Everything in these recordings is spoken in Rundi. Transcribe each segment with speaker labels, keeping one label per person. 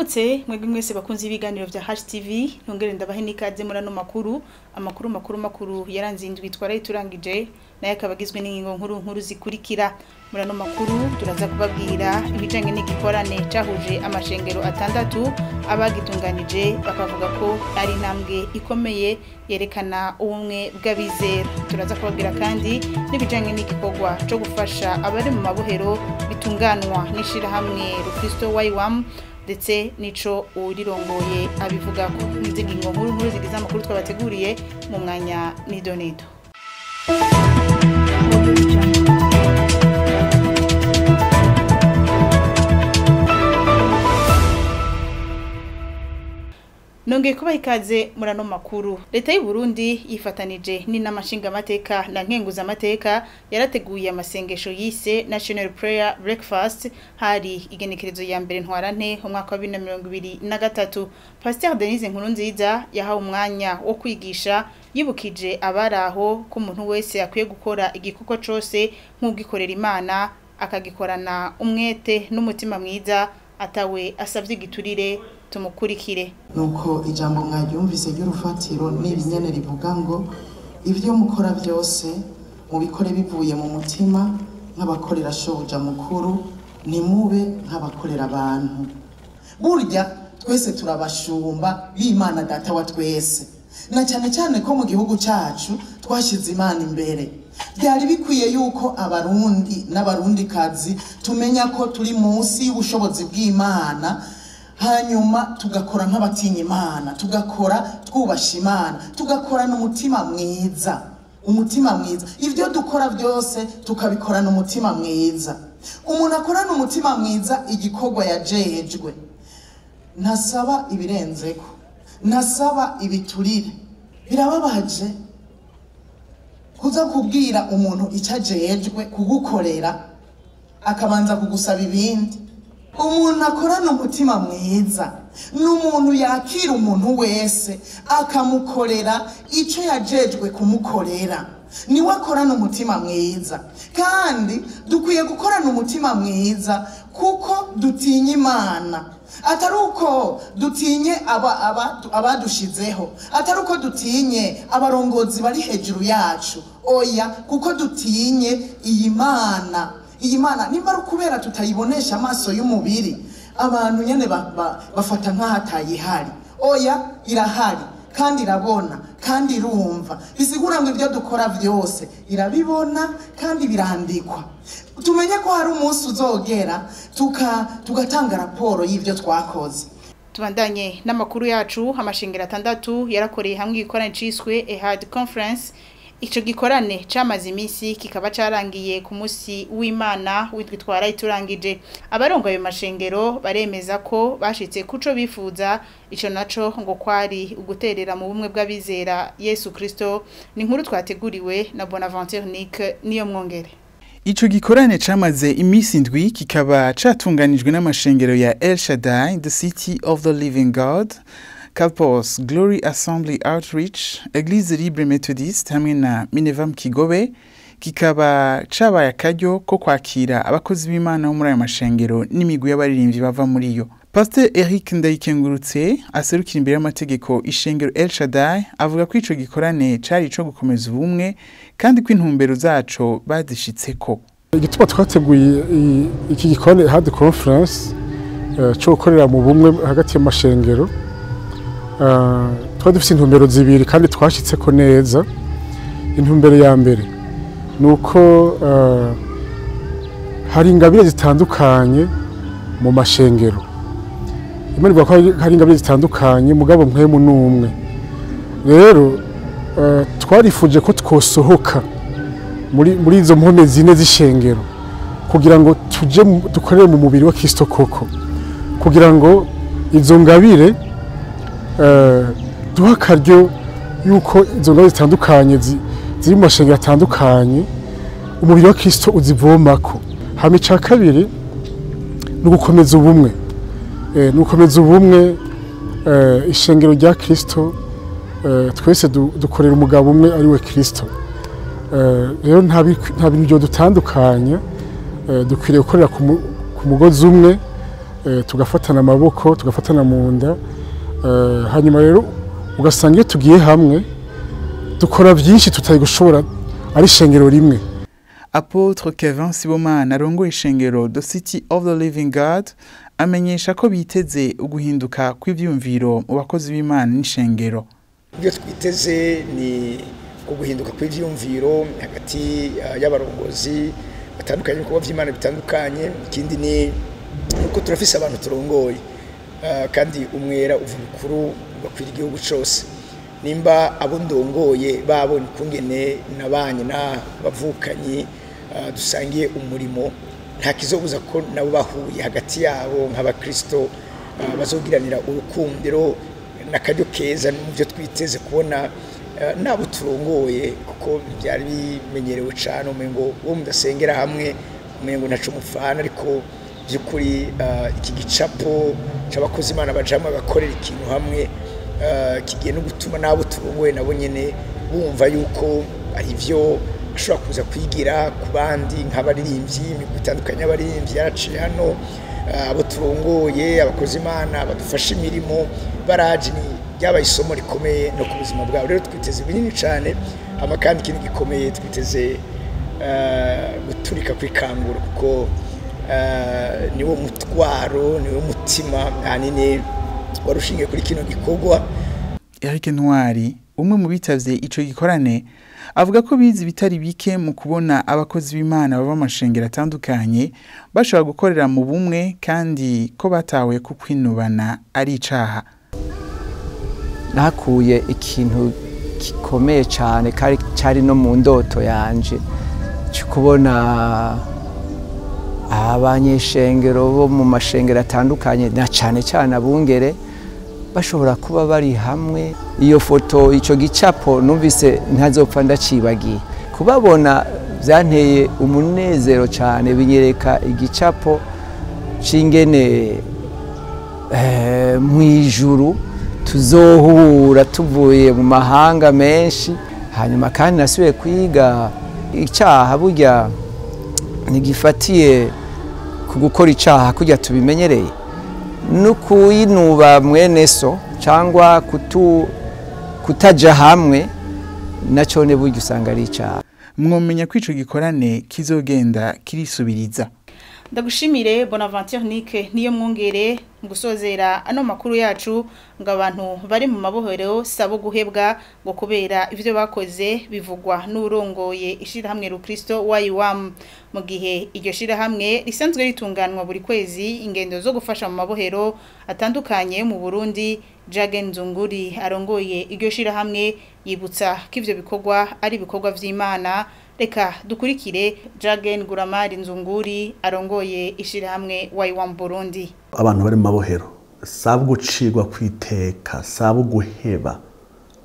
Speaker 1: Ndabaramutse mwebwe mwese bakunze ibiganiro vya HTV, ntongere ndabahe n'ikaze muri ano makuru, amakuru makuru makuru yaranze indwi twaraye turangije, naye akaba agizwe n'ingingo nkuru nkuru zikurikira. Muri ano makuru turaza kubabwira ibijanye n'igikorane cahuje amashengero atandatu, abagitunganije bakavuga ko ari intambwe ikomeye yerekana ubumwe bw'abizera. Turaza kubabwira kandi n'ibijanye n'igikorwa co gufasha abari mu mabohero bitunganwa n'ishirahamwe Rukristo YWAM, ndetse nico urirongoye abivuga ko. N'izi ngingo nkuru nkuru zigize amakuru twabateguriye mu mwanya nido nido. Nongeye kubaha ikaze muri ano makuru. Leta y'u Burundi yifatanije n'inama nshingamateka na nkenguzamateka yarateguye amasengesho yise National Prayer Breakfast, hari igenekerezo ya mbere ntwarante umwaka wa 2023. Pasteur Denise Nkurunziza yahawe umwanya wo kwigisha, yibukije abaraho ko umuntu wese akwiye gukora igikorwa cose nk'ugikorera Imana, akagikorana umwete n'umutima mwiza, atawe asavye igiturire. Tumukurikire.
Speaker 2: Nuko ijambo mwaryumvise ry'urufatiro n'ibinyene rivuga ngo ibyo mukora byose mubikore bivuye mu mutima nk'abakorera shobuja mukuru, ntimube nk'abakorera abantu. Burya twese turabashumba b'Imana data wa twese, na cyane cyane ko mu gihugu cyacu twashize Imana imbere. Byari bikwiye yuko abarundi n'abarundikazi tumenya ko turi munsi y'ubushobozi bw'Imana, hanyuma tugakora nk'abatinya Imana, tugakora twubasha Imana, tugakorana umutima mwiza, umutima mwiza. Ibyo dukora byose tukabikorana umutima mwiza. Umuntu akorana umutima mwiza igikorwa yajejwe, ntasaba ibirenzeko, ntasaba ibiturire. Birababaje kuza kubwira umuntu icyo ajejwe kugukorera akabanza kugusaba ibindi. Umuntu akorana umutima mwiza n'umuntu yakira umuntu wese akamukorera icyo yajejwe kumukorera, niwe akorana umutima mwiza. Kandi dukwiye gukorana umutima mwiza kuko dutinya Imana, atari uko dutinye abadushizeho, atari uko dutinye abarongozi bari hejuru yacu, oya, kuko dutinye iyi Mana. Iyi Mana nimba ari ukubera tutayibonesha amaso y'umubiri, abantu nyene bafata nk'ahatayihari. Oya, irahari kandi irabona kandi irumva. Bisigura ngo ibyo dukora byose irabibona kandi birandikwa. Tumenye ko hari umunsi uzogera tugatanga raporo y'ibyo twakoze.
Speaker 1: Tubandanye n'amakuru yacu. Amashengero atandatu yarakoreye hamwe igikorane ciswe Ehad Conference. Ico gikorane camaze iminsi kikaba carangiye ku musi w'Imana w'indwi twaraye turangije. Abarongo ayo mashengero baremeza ko bashitse kuco bifuza, ico naco ngo kwari uguterera mu bumwe bw'abizera Yesu Kristo. Ni inkuru twateguriwe na Bonaventure Nick niyo mwongere.
Speaker 3: Ico gikorane camaze iminsi indwi kikaba catunganijwe n'amashengero ya El Shaddai, The City of the Living God, Couples Glory Assembly Outreach, Eglise Libre Methodiste hamwe na Minevam Kigobe, kikaba cabaye akaryo ko kwakira abakozi b'Imana bo muri ayo mashengero n'imigwi y'abaririmbyi bava muri yo. Pasteur Eric Ndayikengurutse aserukira imbere y'amategeko ishengero El Shaddai avuga ko ico gikorane cari ico gukomeza ubumwe kandi ko intumbero zaco bazishitseko.
Speaker 4: Igituma twateguye iki gikorane Ehad Conference cyo gukorera mu bumwe hagati y'amashengero, twari dufite intumbero zibiri kandi twashitseko neza. Intumbero ya mbere ni uko hari ingabire zitandukanye mu mashengero. Imana ivuga ko hari ingabire zitandukanye, mugabo mpwemu n'umwe. Rero twarifuje ko twosohoka muri izo mpome zine z'ishengero kugira ngo tuje dukorere mu mubiri wa Kristo koko, kugira ngo izo ngabire duha akaryo yuko izo ngabire zitandukanye ziri mu mashengero atandukanye umubiri wa Kristo uzivomako. Hama ica kabiri ni ugukomeza ubumwe, ni ugukomeza ubumwe. Ishengero rya Kristo twese dukorera umugabo umwe ari we Kristo. Rero nta bintu byo dutandukanya, dukwiriye gukorera ku mugozi umwe. Tugafatana amaboko, tugafatana mu nda. Hanyuma rero ugasanga iyo tugiye hamwe dukora byinshi tutari gushobora ari ishengero rimwe.
Speaker 3: Apôtre Kevin Sibomana arongoye ishengero The City of the Living God amenyesha ko biteze uguhinduka kw'ivyumviro mu bakozi b'Imana n'ishengero.
Speaker 5: Ibyo twiteze ni guhinduka kw'ivyumviro hagati y'abarongozi batandukanye, ibikorwa by'Imana bitandukanye. Ikindi ni uko turafise abantu turongoye, kandi umwera uva mukuru ugakwira igihugu cose. Nimba abo ndongoye babonye ukungene nabanye n'abavukanyi dusangiye umurimo, nta kizobuza ko nabo bahuye hagati yabo nk'abakristo bazogiranira urukundiro n'akaryo keza. Mu byo twiteze kubona nabo turongoye, kuko byari bimenyerewe cyane umengo uwo mudasengera hamwe umengo ntaco mufana, ariko by'ukuri iki gicapo c'abakozi Imana bajamwe bakorera ikintu hamwe kigiye no gutuma nabo turongoye nabo nyene bumva yuko ari ivyo bashobora kuza kwigira ku bandi nk'abaririmbyi, imigwi itandukanye y'abaririmbyi yaraciye hano, abo turongoye, abakozi Imana badufasha imirimo baraje, ni ryabaye isomo rikomeye no ku buzima bwabo. Rero twiteze binini cyane hama, kandi ikindi gikomeye twiteze guturika kwikangura, kuko niwo mutwaro, niwo mutima ahanini wari ushingiye kuri kino gikorwa.
Speaker 3: Eric Ntwari, umwe mu bitavye ico gikorane, avuga ko bize bitari bike mu kubona abakozi b'Imana baba amashengero atandukanye bashobora gukorera mu bumwe, kandi ko batawe ku kwinubana ari icaha.
Speaker 6: Nahakuye ikintu gikomeye cyane cyari no mu ndoto yanje, cyo kubona abanyeshengero bo mu mashengero atandukanye na cyane cyane abungere bashobora kuba bari hamwe. Iyo foto, icyo gicapo numvise ntazopfa ndacibagiye. Kubabona byanteye umunezero cyane, binyereka igicapo c'ingene mu ijuru tuzohura tuvuye mu mahanga menshi. Hanyuma kandi nasubiye kwiga icyaha burya ntigifatiye ku gukora icyaha kurya tubimenyereye, no kuyinuba mwene so cyangwa kutaja hamwe nacyo ne burya usanga ari icyaha.
Speaker 3: Mwomenya ko ico gikorane kizogenda kirisubiriza.
Speaker 1: Ndagushimire Bonaventure Nick niyo mwongere. Mu gusozera ano makuru yacu, ngo abantu bari mu mabohero sabo guhebwa ngo kubera ivyo bakoze, bivugwa n'urongoye ishirahamwe Rukristo YWAM, mu gihe iryo shirahamwe risanzwe ritunganwa buri kwezi ingendo zo gufasha mu mabohero atandukanye mu Burundi. Jagen Nzunguri arongoye iryo shirahamwe yibutsa ko ivyo bikorwa ari ibikorwa vy'Imana. Reka dukurikire Jagen Guramari Nzunguri arongoye ishirahamwe YWAM Burundi.
Speaker 7: Abantu bari mu mabohero saba gucirwa kwiteka, saba guheba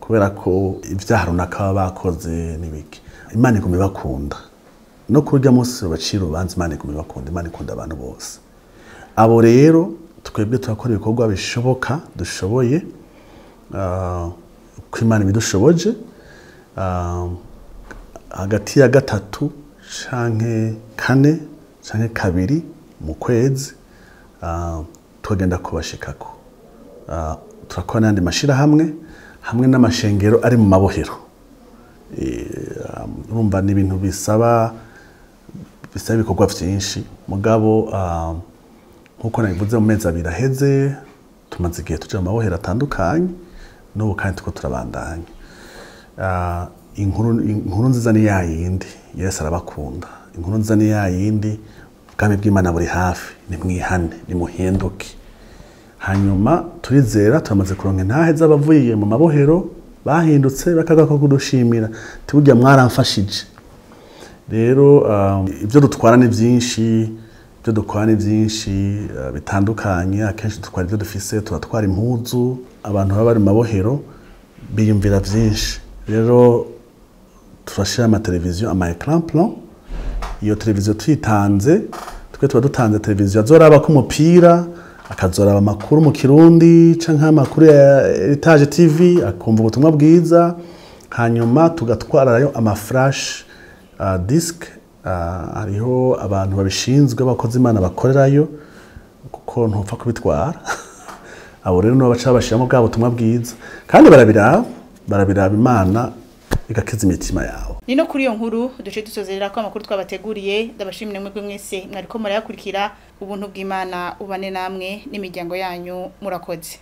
Speaker 7: kubera ko ibyaha runaka baba bakoze n'ibiki. Imana iguma ibakunda no kurya munsi bacira urubanza, Imana iguma ibakunda, Imana ikunda abantu bose. Abo rero twebwe turakora ibikorwa bishoboka dushoboye, ko Imana ibidushoboje, hagati ya 3 canke 4 canke 2 mu kwezi tugenda kubashikako. Turakora n'andi mashirahamwe hamwe n'amashengero ari mu mabohero. Urumva ni ibintu bisaba ibikorwa vyinshi, mugabo nkuko nabivuze mu mezi 2 aheze tumaze igihe tuja mu mabohero atandukanye, n'ubu kandi tuko turabandanya. Inkuru nziza ni yayindi, Yesu arabakunda. Inkuru nziza ni yayindi, ubwami bw'Imana buri hafi, nimwihane, nimuhinduke. Hanyuma turizera turamaze kuronka intahe z'abavuye mu mabohero bahindutse bakaga ko kudushimira, tiburya mwaramfashije. Rero ibyo dutwara ni byinshi, ibyo dukora ni byinshi bitandukanye. Akenshi dutwara ibyo dufise, turatwara impuzu. Abantu baba bari mu mabohero biyumvira byinshi, rero turashira amateleviziyo, ama écran plan. Iyo televiziyo tuyitanze, twe tuba dutanze televiziyo azoraba ko umupira, akazoraba amakuru mu Kirundi canke amakuru ya Heritage TV, akumva ubutumwa bwiza. Hanyuma tugatwararayo ama flash disk. Hariho abantu babishinzwe, abakozi Imana bakorerayo, kuko Kuko ntupfa kubitwara. Abo rero nibo baca babashiramo bwa butumwa bwiza, kandi barabiraba, barabiraba, Imana igakiza imitima yawe.
Speaker 1: Ni no kuri iyo nkuru duce dusozerera ko amakuru twabateguriye. Ndabashimire mwebwe mwese mwariko murayakurikira. Ubuntu bw'Imana ubane namwe n'imiryango yanyu. Murakoze.